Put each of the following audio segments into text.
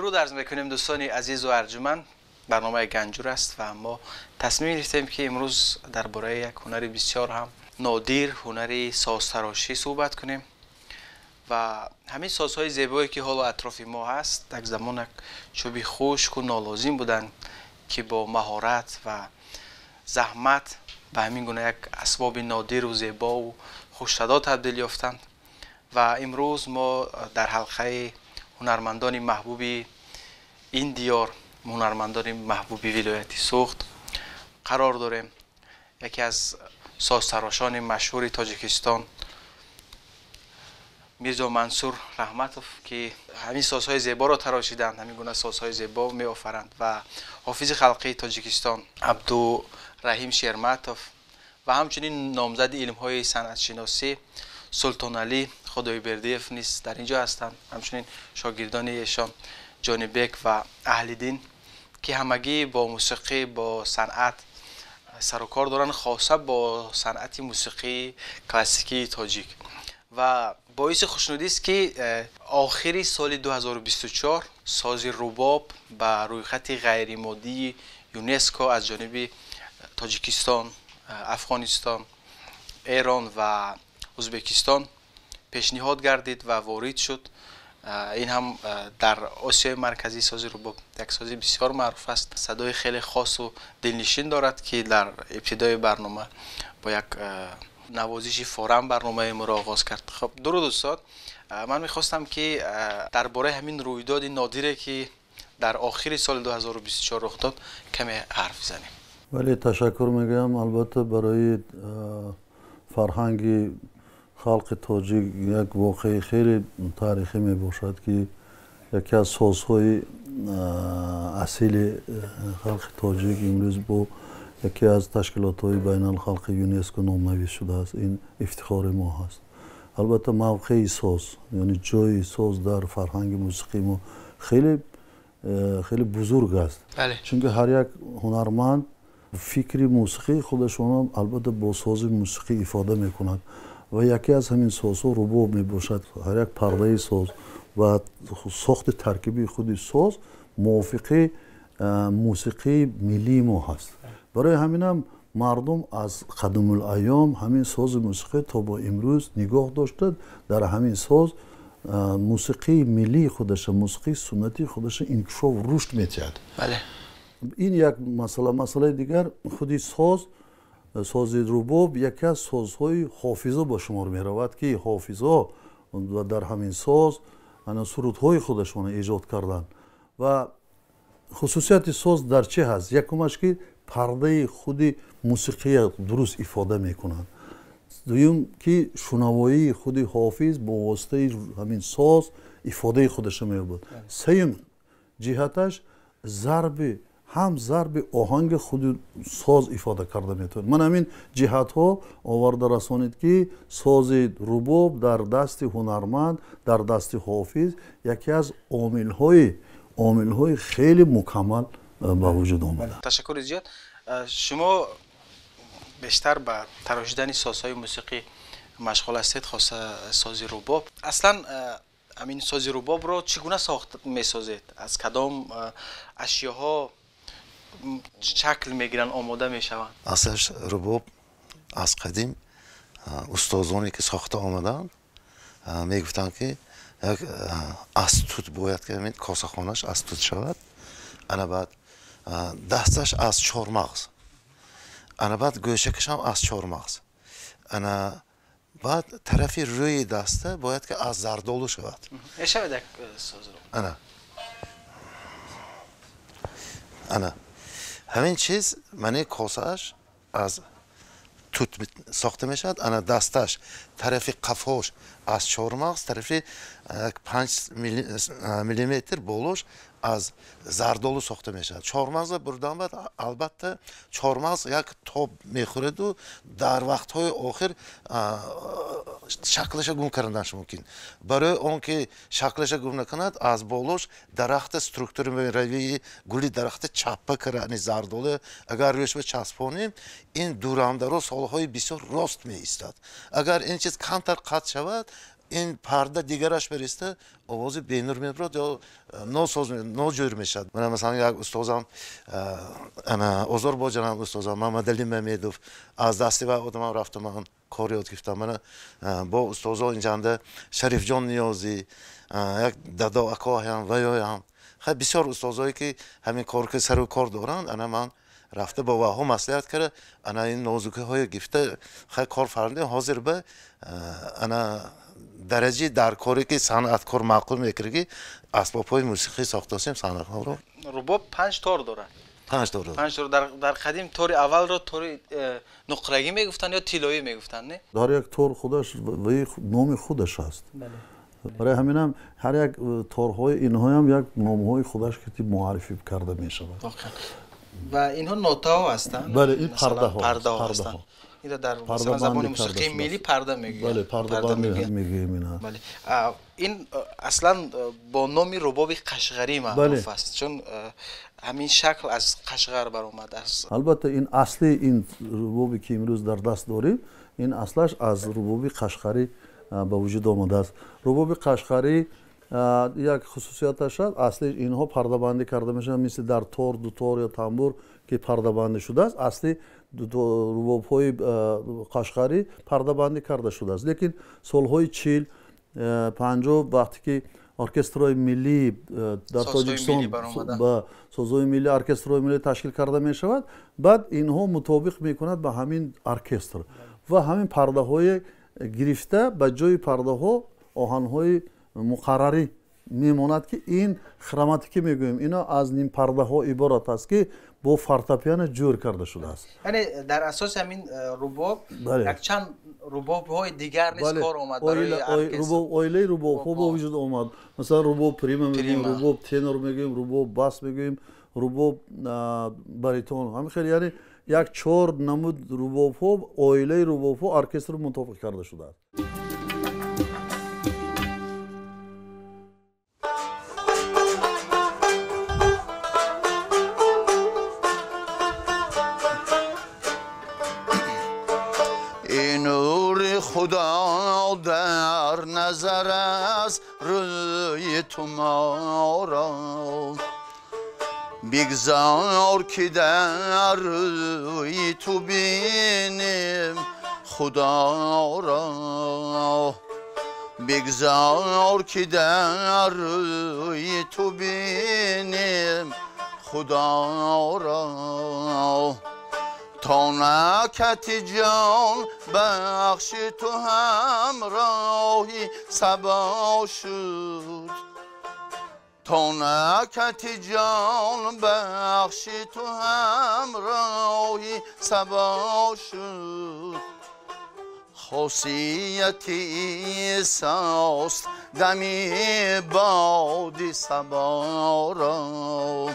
Дуруд арз мекунем, дӯстони азизу арҷуманд. Барномаи Ганҷур аст ва мо тасмим гирифтем, ки имрӯз дар бораи як ҳунари бисёр ҳам нодир, ҳунари созтарошӣ суҳбат кунем. Ва ҳамин созҳои зебое, ки ҳоло атрофи мо ҳаст, як замон як чӯби хушку нолозим буданд, ки бо маҳорат ва заҳмат ба ҳамин гуна як асбоби нодиру зебову хушсадо табдил ёфтанд. Ва имрӯз мо дар ҳалқаи ҳунармандони маҳбуби ин диёр, ҳунармандони маҳбуби вилояти Суғд қарор дорем. Яке аз созтарошони машҳури Тоҷикистон, Мирзо Мансур Раҳматов, ки ҳамин созҳои зеборо тарошиданд, ҳамин гуна созҳои зебо меофаранд, ва ҳофизи халқии Тоҷикистон Абдураҳим Шерматов ва ҳамчунин номзади илмҳои санъатшиносӣ Султоналӣ Худойбердиев низ дар ин ҷо ҳастанд, ҳамчунин шогирдони эшон Ҷонибек ва Аҳлиддин, ки ҳамагӣ бо мусиқӣ, бо санъат сарукор доранд, хоса бо санъати мусиқии классикии тоҷик. Ва боиси хушнудист, ки охири соли 2024 сози рубоб ба рӯйхати ғайримоддии ЮНЕСКО аз ҷониби Тоҷикистон, Афғонистон, Эрон ва Ӯзбекистон пешниҳод гардид ва ворид шуд. Ин ҳам дар Осиёи Марказӣ сози рубоб як сози бисёр маъруф аст, садои хеле хосу дилнишин дорад, ки дар ибтидои барнома бо як навозиши форам барномаи моро оғоз кард. Хуб, дуруд, устод. Ман мехостам, ки дар бораи ҳамин рӯйдоди нодире, ки дар охири соли 2024 рух дод, каме ҳарф бизанем. Бале, ташаккур мегӯям. Албатта, барои фарҳанги халқи тоҷик як воқеаи хеле таърихӣ мебошад, ки яке аз созҳои асили халқи тоҷик имрӯз бо яке аз ташкилотҳои байналхалқи ЮНЕСКО номнавис шудааст. Ин ифтихори мо ҳаст. Албатта, мавқеи соз, яъне ҷои соз дар фарҳанги мусиқии мо хеле хеле бузург аст, чунки ҳар як ҳунарманд фикри мусиқии худашонро, албатта, бо сози мусиқӣ ифода мекунад ва яке аз ҳамин созҳо рубоб мебошад. Ҳар як пардаи соз ва сохти таркибии худи соз мувофиқи мусиқии миллии мо ҳаст. Барои ҳаминам мардум аз қадимулайём ҳамин сози мусиқӣ то бо имрӯз нигоҳ дошта, дар ҳамин соз мусиқии миллии худаша, мусиқии суннатии худаша инкишоф, рушд метиҳад. Ин як масъала. Масъалаи дигар, худи соз, сози рубоб яке аз созҳои ҳофизо ба шумор меравад, ки ҳофизо дар ҳамин соз сурудҳои худашонро эҷод карданд. Ва хусусияти соз дар чӣ ҳаст? Якумаш, ки пардаи худи мусиқия дуруст ифода мекунад. Дуюм, ки шунавоии худи ҳофиз бо воситаи ҳамин соз ифодаи худаша меёбад. Сеюм ҷиҳаташ, зарби ҳам зарби оҳанги худи соз ифода карда метавонад. Ман ҳамин ҷиҳатҳо оварда расонид, ки сози рубоб дар дасти ҳунарманд, дар дасти ҳофиз яке аз омилҳои хеле мукаммал ба вуҷуд омада. Ташаккури зиёд. Шумо бештар ба тарошидани созҳои мусиқӣ машғул ҳастед, хоса сози рубоб. Аслан ҳамин сози рубобро чӣ гуна сохт месозед? Аз кадом ашёҳо шакл мегиранд, омода мешаванд? Аслаш рубоб аз қадим устозоне, ки сохта омаданд, мегуфтанд, ки як аз тут бояд, ки ҳамин косахонаш аз тут шавад, ана баъд дасташ аз чормағз, ана баъд гӯшакашам аз чормағз, ана баъд тарафи рӯи даста бояд, ки аз зардолу шавад. Мешавад як созро? Ана ҳамин чиз, мани косааш аз тут сохта мешавад, ана дасташ, тарафи қафош аз чормағз, тарафи 5 миллиметр болош аз зардолу сохта мешавад. Чормағза бурдан баъд, албатта, чормағз як тоб мехӯраду дар вақтҳои охир шаклаша гум карданаш мумкин. Барои он ки шаклаша гум накунад, аз болош дарахта структура равии гули дарахта чаппа кара, зардолу агар рӯшба часпонем, ин дурамдаро солҳои бисёр рост меистад. Агар ин чиз камтар қатъ шавад. Ин парда дигараш бериста овози бенур мебарад ё носоз ноҷӯр мешавад. Мана масалан як устозам ана Озарбойҷонам устозам Мамадали Мамедов аз дасти ва одамам рафта ман кор ёд гирифтам. Мана бо устозо инҷанда Шарифҷон Ниёзӣ, як дадо акоҳам ваёям. Хай бисёр устозое ки ҳамин кор ки сару кор доранд, ана ман рафта бо ваҳо маслиҳат карда, ана ин нозукиҳое гирифта хай кор фармудем. Ҳозир ба ана дараҷаи дар коре ки санъаткор маъқул мекунад ки асбобҳои мусиқӣ сохтасем санъаткорро. Рубоб 5 тор дорад. 5 тор дорад. 5 тор. Дар қадим тори аввалро тори нуқрагӣ мегуфтанд ё тиллоӣ мегуфтанд, не? Дар як тор худаш ва номи худаш аст. Барои ҳаминам ҳар як торҳои инҳоям як номҳои худаш ки муаррифӣ карда мешавад. Ва инҳо нотаҳо ҳастанд? Бале, ин пардаҳо ҳастанд. Инро дар масалан забони мусиқии миллӣ парда мегӯянд. Бале, парда мегӯем инҳо. Бале. Ин аслан бо номи рубоби қашғарӣ маъруф аст, чун ҳамин шакл аз Қашғар баромадааст. Албатта ин асли ин рубобе ки имрӯз дар даст дорем, ин аслаш аз рубоби қашғарӣ ба вуҷуд омадааст. Рубоби қашғарӣ як хусусияташ аст, асли инҳо пардабандӣ карда мешаванд, мисли дар тор, дутор ё тамбур ки пардабандӣ шудааст, асли рубобҳои қашғарӣ пардабандӣ карда шудааст. Лекин солҳои 40 50 вақте ки оркестрҳои миллӣ дар Тоҷикистон ба созҳои миллӣ, оркестрҳои миллӣ ташкил карда мешавад, баъд инҳо мутобиқ мекунад ба ҳамин оркестр ва ҳамин пардаҳои гирифта ба ҷои пардаҳо оҳанҳои муқаррарӣ мемонад ки ин хроматикӣ мегӯем, ино аз нимпардаҳо иборат аст ки бо фортепиано ҷӯр карда шудааст. Яъне дар асоси ҳамин рубоб якчанд рубобҳои дигар низ кор омад барои оркестр. Оилаи рубобҳо ба вуҷуд омад. Масалан рубоб прима мегӯем, рубоб тенор мегӯем, рубоб бас мегӯем, рубоб баритон. Ҳамин хел, яъне як 4 намуд рубобҳо, оилаи рубобҳо оркестр мутобиқ карда шудааст. خدا در نظر از روی تو ما را بگذار که در روی تو بینیم خدا را، بگذار که در روی تو بینیم خدا را. تا نکت جان بخش تو همراهی صبا شد، تا نکت جان بخش تو همراهی صبا شد. خاصیت عیسی است دمی باد صبا را،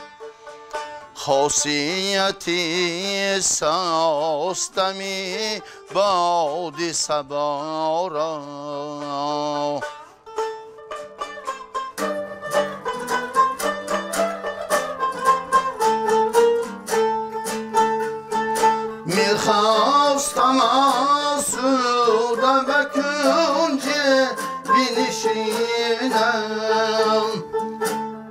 خاصیت عیسی است دمی باد صبا را. میخواستم آسوده به کنج بنشینم،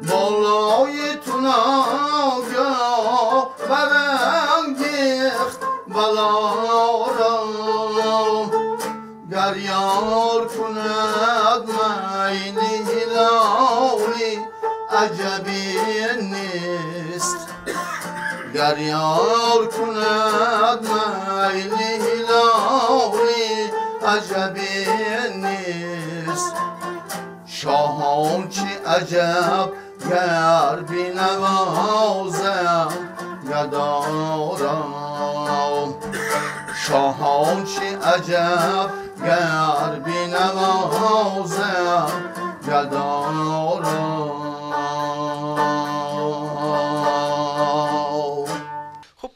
بالای تو ناگاه برانگیخت بلا را. گر یار کند میل هلالی عجبی نیست، گر یار کند میل هلالی عجبی نیست. شاهان چه عجب گر بنوازم گدارم، شاهان چه عجب گر بنوازم گدارم. خب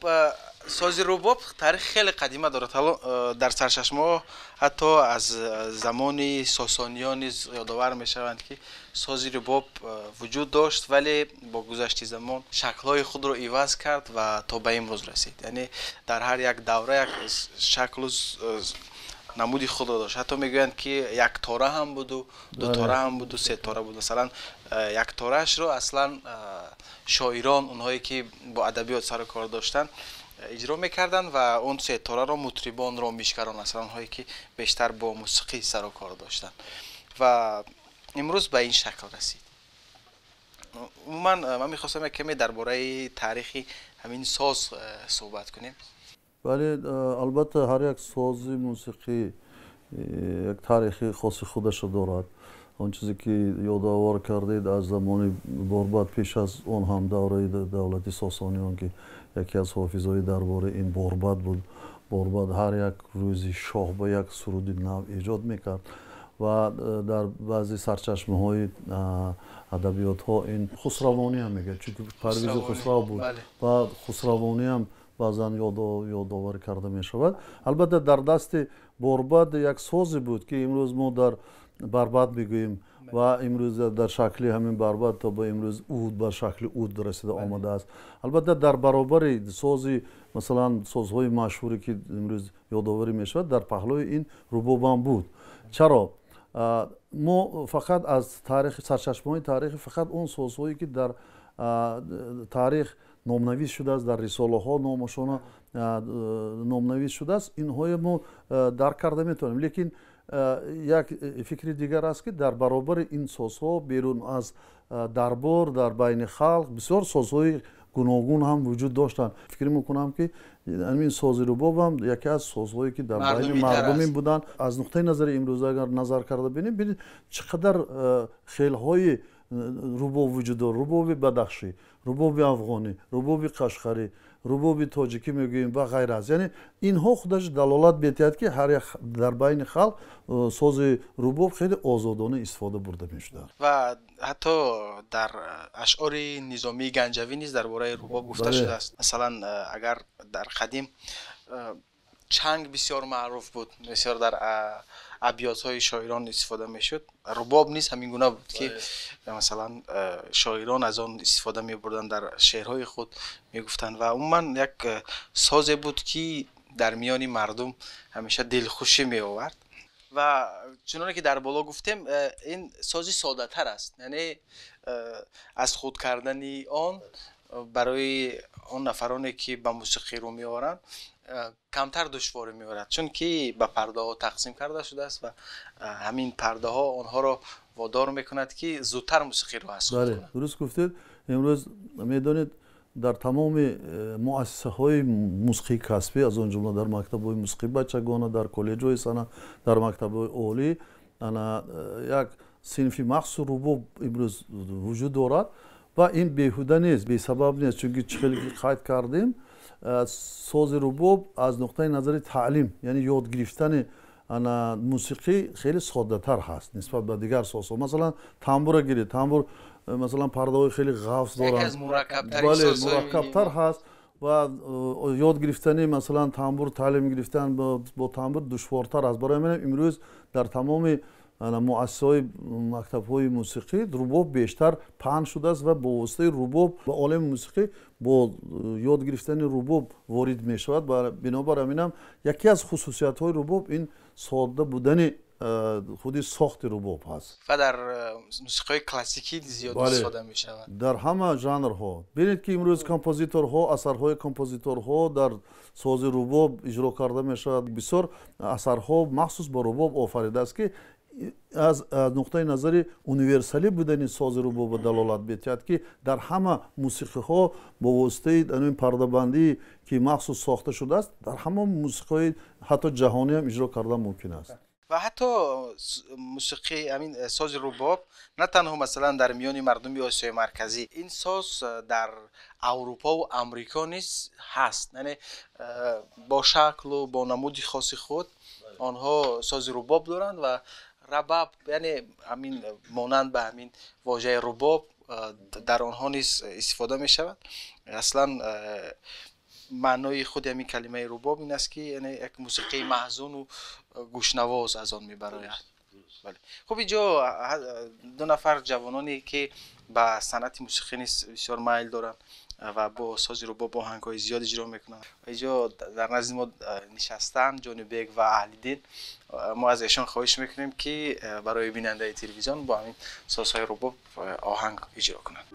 сози рубоб таърих хеле қадима дорад. Ҳало дар сарчашмаҳо ҳатто аз замони сосониён низ ёдовар мешаванд ки сози рубоб вуҷуд дошт, вале бо гузашти замон шаклҳои худро иваз кард ва то ба имрӯз расид. Яъне дар ҳар як давра як шаклу Намуди худро дошт. Ҳатто мегӯянд, ки як тора ҳам буду, ду тора ҳам буду, се тора буд. Масалан, як тораашро аслан шоирон, онҳое ки бо адабиёт сару кор доштанд, иҷро мекарданд ва он се тораро мутрибон, ромишгарон, аслан онҳое ки бештар бо мусиқӣ сару кор доштанд. Ва имрӯз ба ин шакл расид. Умуман, ман мехостам як каме дар бораи таърихи ҳамин соз суҳбат кунем. Бале, албатта, ҳар як сози мусиқӣ як таърихи хоси худашро дорад. Он чизе ки ёдовар кардед, аз замони Борбад, пеш аз он ҳам давраи давлати Сосониён, ки яке аз ҳофизҳои дарбори ин Борбад буд. Борбад ҳар як рӯзи шоҳ ба як суруди нав эҷод мекард ва дар баъзе сарчашмаҳои адабиётҳо ин хусравонӣ ҳам мегӯяд, чунки Парвизи Хусрав буд ва хусравонӣ ҳам баъзан ёдоварӣ карда мешавад. Албатта, дар дасти Борбад як созе буд, ки имрӯз мо дар барбад мегӯем ва имрӯз дар шакли ҳамин барбад то ба имрӯз уд, ба шакли уд расида омадааст. Албатта, дар баробари сози, масалан, созҳои машҳуре, ки имрӯз ёдоварӣ мешавад, дар паҳлӯи ин рубобам буд. Чаро мо фақат аз таърихи, сарчашмаҳои таърихи, фақат он созҳое, ки дар таърих номнавис шудааст, дар рисолаҳо номашона номнавис шудааст, инҳое мо дарк карда метавонем. Лекин як фикри дигар аст, ки дар баробари ин созҳо берун аз дарбор дар байни халқ бисёр созҳои гуногун ҳам вуҷуд доштанд. Фикр мекунам, ки ҳамин сози рубоб ҳам яке аз созҳое, ки дар байни мардумӣ буданд. Аз нуқтаи назари имрӯза агар назар карда бинем, бинед, чӣ қадар хелҳои рубоб вуҷуд дорад: рубоби бадахшӣ, рубоби афғонӣ, рубоби қашқарӣ, рубоби тоҷикӣ мегӯем ва ғайра аст. Яъне инҳо худаш далолат медиҳад, ки ҳар як дар байни халқ сози рубоб хеле озодона истифода бурда мешуданд. Ва ҳатто дар ашъори Низомии Ганҷавӣ низ дар бораи рубоб гуфта шудааст. Масалан, агар дар қадим чанг бисёр маъруф буд, бисёр дар абётҳои шоирон истифода мешуд, рубоб низ ҳамин гуна буд, ки масалан шоирон аз он истифода мебурданд, дар шеърҳои худ мегуфтанд. Ва умуман як созе буд, ки дар миёни мардум ҳамеша дилхушӣ меовард. Ва чуноне ки дар боло гуфтем, ин сози соддатар аст, яъне аз худ кардани он барои он нафароне, ки ба мусиқӣ рӯ меоранд, камтар душворӣ меорад, чунки ба пардаҳо тақсим карда шудааст ва ҳамин пардаҳо онҳоро водор мекунад, ки зудтар мусиқиро аз худ кунанд. Дуруст гуфтед. Имрӯз, медонед, дар тамоми муассисаҳои мусиқии касбӣ, аз он ҷумла дар мактабҳои мусиқии бачагона, дар коллеҷҳои санъат, дар мактабҳои олӣ ана як синфи махсуси рубоб имрӯз вуҷуд дорад. Ва ин беҳуда нест, бесабаб нест, чунки чӣ хеле ки қайд кардем, сози рубоб аз нуқтаи назари таълим, яъне ёд гирифтани ана мусиқӣ, хеле соддатар ҳаст нисбат ба дигар созҳо. Масалан, тамбура гиред, тамбур, масалан, пардаҳои хеле ғафз доранд, мураккабтар ҳаст ва ёд гирифтани, масалан, тамбур, таълим гирифтан бо тамбур душвортар аст. Барои ҳамин имрӯз дар тамоми муассисаҳои мактабҳои мусиқӣ рубоб бештар паҳн шудааст ва бо воситаи рубоб ба олами мусиқӣ бо ёд гирифтани рубоб ворид мешавад. Бинобар ҳаминам яке аз хусусиятҳои рубоб ин содда будани худи сохти рубоб ҳаст. Ва дар мусиқиҳои классикӣ зиёд истифода мешавад. Дар ҳама жанрҳо. Бинед, ки имрӯз композиторҳо, асарҳои композиторҳо дар сози рубоб иҷро карда мешавад. Бисёр асарҳо махсус ба рубоб офаридааст, ки аз нуқтаи назари универсалӣ будани сози рубоба далолат медиҳад, ки дар ҳама мусиқиҳо бо воситаи ин пардабандӣ, ки махсус сохта шудааст, дар ҳама мусиқиҳои ҳатто ҷаҳонӣ ҳам иҷро кардан мумкин аст. Ва ҳатто мусиқӣ, ҳамин сози рубоб на танҳо, масалан, дар миёни мардуми Осиёи Марказӣ, ин соз дар Аврупову Амрико низ ҳаст. Яъне бо шаклу бо намуди хоси худ онҳо сози рубоб доранд ва рабаб, яъне ҳамин монанд ба ҳамин вожаи рубоб дар онҳо низ истифода мешавад. Аслан маънои худи ҳамин калимаи рубоб ин аст, ки яъне як мусиқии маҳзуну гӯшнавоз аз он мебарояд. Хуб, инҷо ду нафар ҷавононе, ки ба санъати мусиқӣ низ бисёр майл доранд. ва бо сози рубоб оҳангҳои зиёд иҷро мекунанд. Инҷо дар назди мо нишастанд Ҷонибек ва Аҳлиддин. Мо аз эшон хоҳиш мекунем, ки барои бинандаи телевизион бо ҳамин созҳои рубоб оҳанг иҷро кунанд.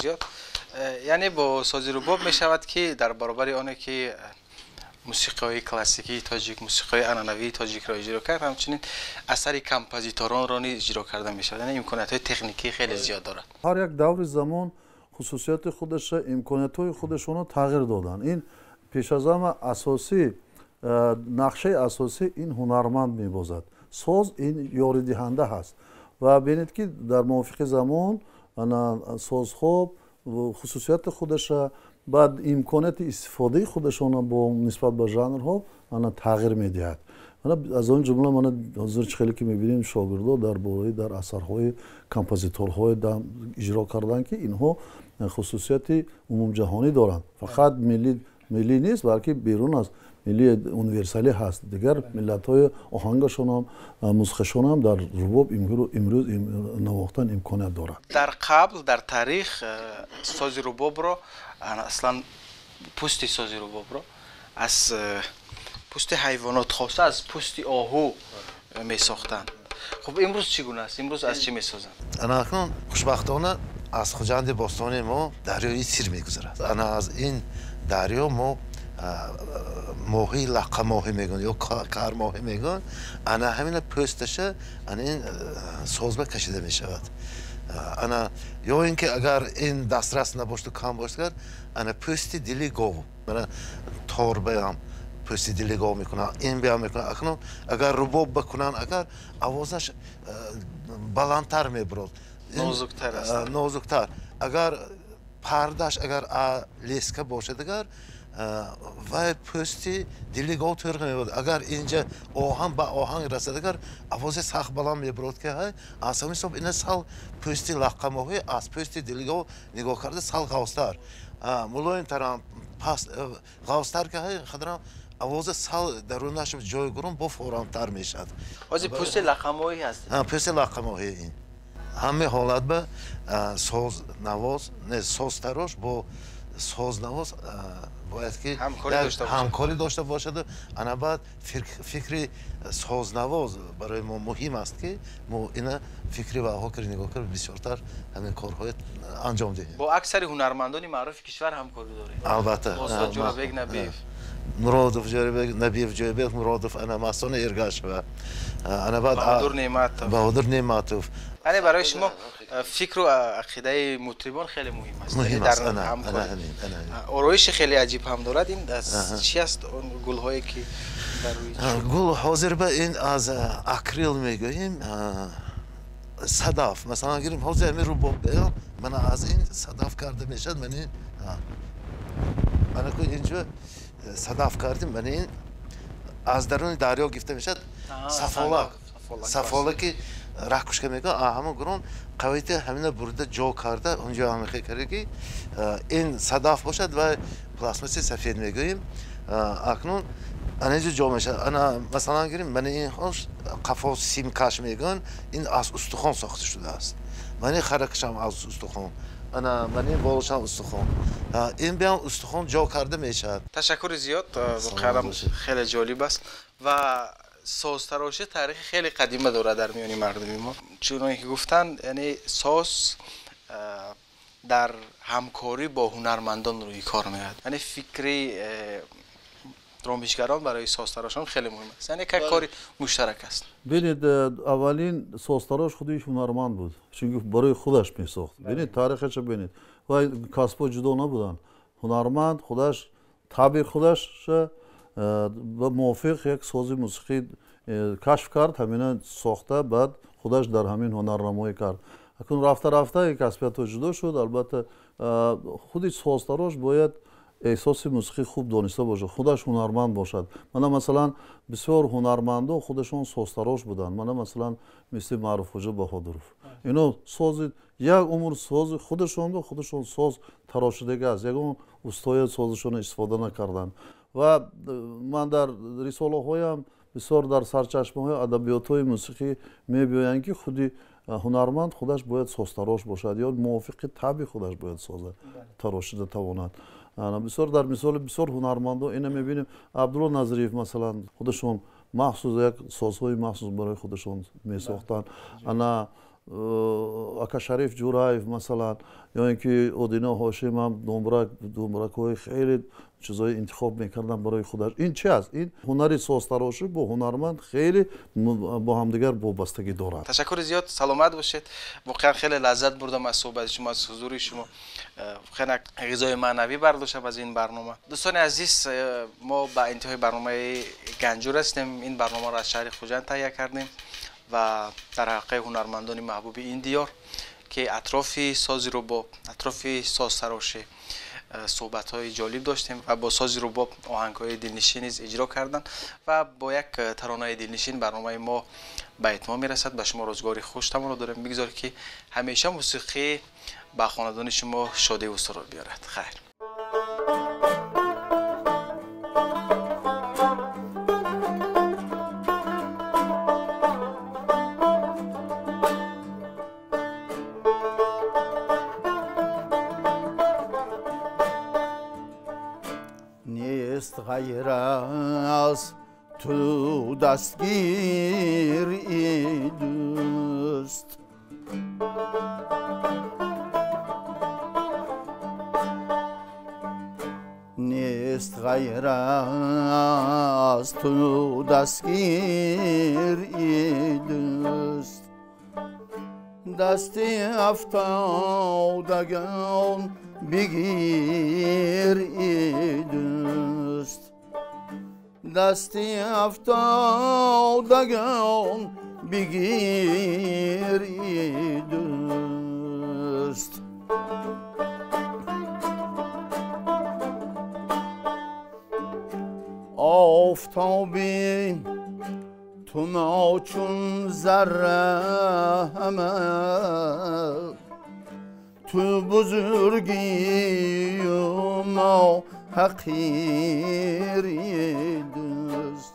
Зиёд. Яъне бо сози рубоб мешавад, ки дар баробари оне ки мусиқиҳои классикии тоҷик, мусиқиҳои анъанавии тоҷикро иҷро кард, ҳамчунин асари композиторонро низ иҷро карда мешавад. Яъне имкониятҳои техникӣ хеле зиёд дорад. Ҳар як даври замон хусусияти худаша, имкониятҳои худашонро тағйир доданд. Ин пеш аз ҳама асосӣ, нақшаи асосӣ ин ҳунарманд мебозад. Соз ин ёридиҳанда ҳаст ва бинед, ки дар мувофиқи замон созҳо хусусияти худаша, Баъд имконияти истифодаи худашона бо нисбат ба жанрҳо ана тағйир медиҳад. Аз он ҷумла мана ҳозир чӣ хеле ки мебинем, шогирдо дар бораи дар асарҳои композиторҳое иҷро карданд, ки инҳо хусусияти умумҷаҳонӣ доранд. Фақат миллӣ нест, балки берун аз милли универсалӣ ҳаст. Дигар миллатҳои оҳангашонам, мусиқашонам дар рубоб имрӯз навохтан имконият дорад. Дар қабл, дар таърих, сози рубобро, аслан пӯсти сози рубобро аз пӯсти ҳайвонот, хоса аз пӯсти оҳу месохтанд. Хуб, имрӯз чӣ гуна аст? Имрӯз аз чӣ месозанд? Ана акнун хушбахтона аз Хуҷанди бостони мо дарёи Сир мегузарад. Ана аз ин дарё мо моҳии лаққамоҳӣ мегӯянд ё кармоҳӣ мегӯянд. Ана ҳамина пӯсташа ана ин созба кашида мешавад. Ана ё ин ки агар ин дастрас набошду, кам бошад, ана пӯсти дили гов, мана торбаам пӯсти дили гов мекунанд, ин биам мекунанд. Акнун агар рубоб бикунанд, агар овозаш баландтар мебурад, нозуктар аст, нозуктар. Агар пардаш агар леска бошад, агар вай пӯсти дили гов тӯрға мебурад. Агар инҷа оҳан ба оҳанг расад, агар овози сахт баланд мебурад, ки ҳай аз ҳамин ҳисоб ина сал пӯсти лаққамоҳӣ аз пӯсти дили гов нигоҳ карда сал ғавзтар, мулоимтарам, паст ғавзтар, ки ҳай қадарам овози сал дарунаш ҷой гурум бо форамтар мешавад. Ҳозир пӯсти лаққамоҳӣ ҳаст? Пӯсти лаққамоҳӣ. Ин ҳамаи ҳолат ба сознавоз, не, созтарош бо сознавоз бояд ки ҳамкорӣ дошта бошаду ана баъд фикри сознавоз барои мо муҳим аст, ки мо ина фикри ваҳо кар нигоҳ кар бисёртар ҳамин корҳои анҷом диҳем. Бо аксари ҳунармандони маъруфи кишвар ҳамкорӣ доред? Албатта. Устод Ҷӯрабек Набиев, Муродов, Ҷӯрабек Набиев, Ҷӯрабек Муродов, ана Мастона Эргашева, ана баъд Баҳодур Неъматов. Баҳодур Неъматов. Яъне барои шумо фикру ақидаи мутрибон хеле муҳим аст. Муҳим аст. Ороиши хеле аҷиб ҳам дорад. Ин чи аст, он гулҳое ки дар рӯи гул ҳозир ба ин аз акрил мегӯем, садаф масалан гирем, ҳозир ҳамин рубоб беём, мана аз ин садаф карда мешавад. Мана ин, мана ку инҷо садаф кардем, мана ин аз даруни дарё гирифта мешавад, сафолак, сафолаки ракушка мегӯянд. Ҳамон гурон қавити ҳамина бурда ҷо карда онҷо ҳамихе карда, ки ин садаф бошад ва пластмасси сафед мегӯем. Акнун ана инҷо ҷо мешавад. Ана масалан гирем, мана ин хош қафо симкаш мегӯянд, ин аз устухон сохта шудааст. Мана ин харакашам аз устухон, ана мана ин болошам устухон, ин биам устухон ҷо карда мешавад. Ташаккури зиёд, воқеан хеле ҷолиб аст ва созтарошӣ таърихи хеле қадима дорад дар миёни мардуми мо. Чуноне ки гуфтанд, яъне соз дар ҳамкорӣ бо ҳунармандон рӯи кор меояд. Яъне фикри ромишгарон барои созтарошон хеле муҳим аст, яъне як кори муштарак аст. Бинед, аввалин созтарош худи ҳунарманд буд, чунки барои худаш месохт. Бинед, таърихаша бинед, вай касбҳо ҷудо набуданд. Ҳунарманд худаш табъи худаша ба мувофиқ як сози мусиқӣ кашф кард, ҳамина сохта, баъд худаш дар ҳамин ҳунарнамоӣ кард. Акнун рафта рафта касбиятҳо ҷудо шуд. Албатта, худи созтарош бояд эҳсоси мусиқӣ хуб дониста бошад, худаш ҳунарманд бошад. Мана масалан бисёр ҳунармандо худашон созтарош буданд. Мана масалан мисли Маъруфхоҷа Баҳодуров, ино сози як умр сози худашонро худашон соз тарошидага аст, ягон устоя созашонро истифода накарданд. Ва ман дар рисолаҳоям бисёр дар сарчашмаҳои адабиётҳои мусиқӣ мебиёянд, ки худи ҳунарманд худаш бояд созтарош бошад ё мувофиқи табъи худаш бояд соза тарошида тавонад. Бисёр дар мисоли бисёр ҳунармандо ина мебинем. Абдулло Назриев масалан худашон махсус як созҳои махсус барои худашон месохтанд. Ана ака Шариф Ҷураев масалан, ё ин ки Одино Ҳошим ҳам думбрак, думбракҳои хеле чизҳои интихоб мекарданд барои худаш. Ин чи аст? Ин ҳунари созтарошӣ бо ҳунарманд хеле бо ҳамдигар вобастагӣ дорад. Ташаккури зиёд, саломат бошед. Воқеан хеле лаззат бурдам аз суҳбати шумо, аз ҳузури шумо. Воқеан як ғизои маънавӣ бардоштам аз ин барнома. Дӯстони азиз, мо ба интиҳои барномаи Ганҷур ҳастем. Ин барномаро аз шаҳри Хуҷанд таҳия кардем ва дар ҳалқаи ҳунармандони маҳбуби ин диёр, ки атрофи сози рубоб, атрофи созтарошӣ суҳбатҳои ҷолиб доштем ва бо сози рубоб оҳангҳои дилнишин низ иҷро карданд ва бо як таронаи дилнишин барномаи мо ба итмом мерасад. Ба шумо рӯзгори хуш таманно дорем. Бигзор ки ҳамеша мусиқӣ ба хонадони шумо шодиву сурур биёрад. Хайр. غیر از تو دستگیر ای دوست، نیست غیر از تو دستگیر ای دوست. دستی افتادگان بگیر ای دوست، دستی افتادگان بگیر ای دوست. آفتابی تو ما چون ذره همه، تو بزرگی و ما حقیری دوست،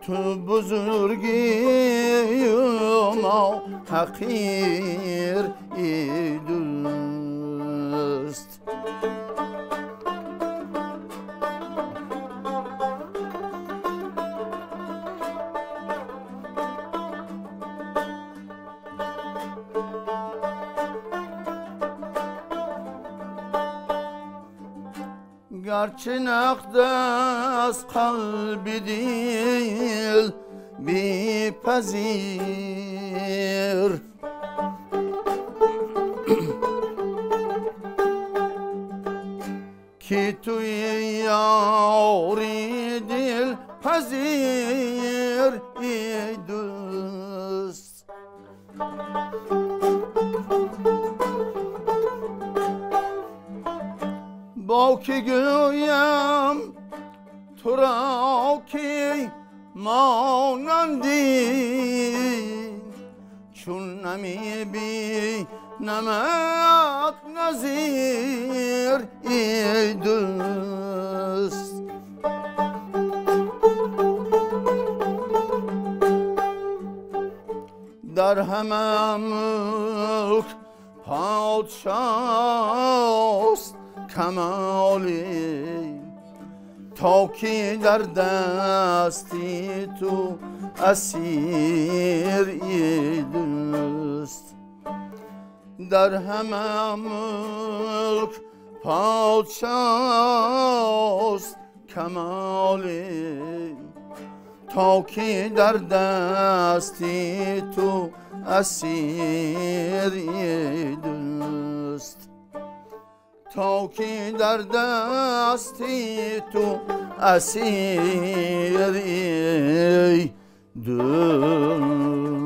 تو بزرگی و ما حقیری دوست. گرچه نقد از قلب دل بی‌پذیر، که توی یاری دل پذیر ای دوست. با که گویم تو را که مانندی، چون نمی بینمت نظیر ای دوست. در همه ملک پادشاست کمالی، تا که در دستی تو اسیر ای دوست. در همه ملک پادشاست کمالی، تا که در دستی تو اسیر ای دوست، تا که در دستی تو اسیر ای دوست.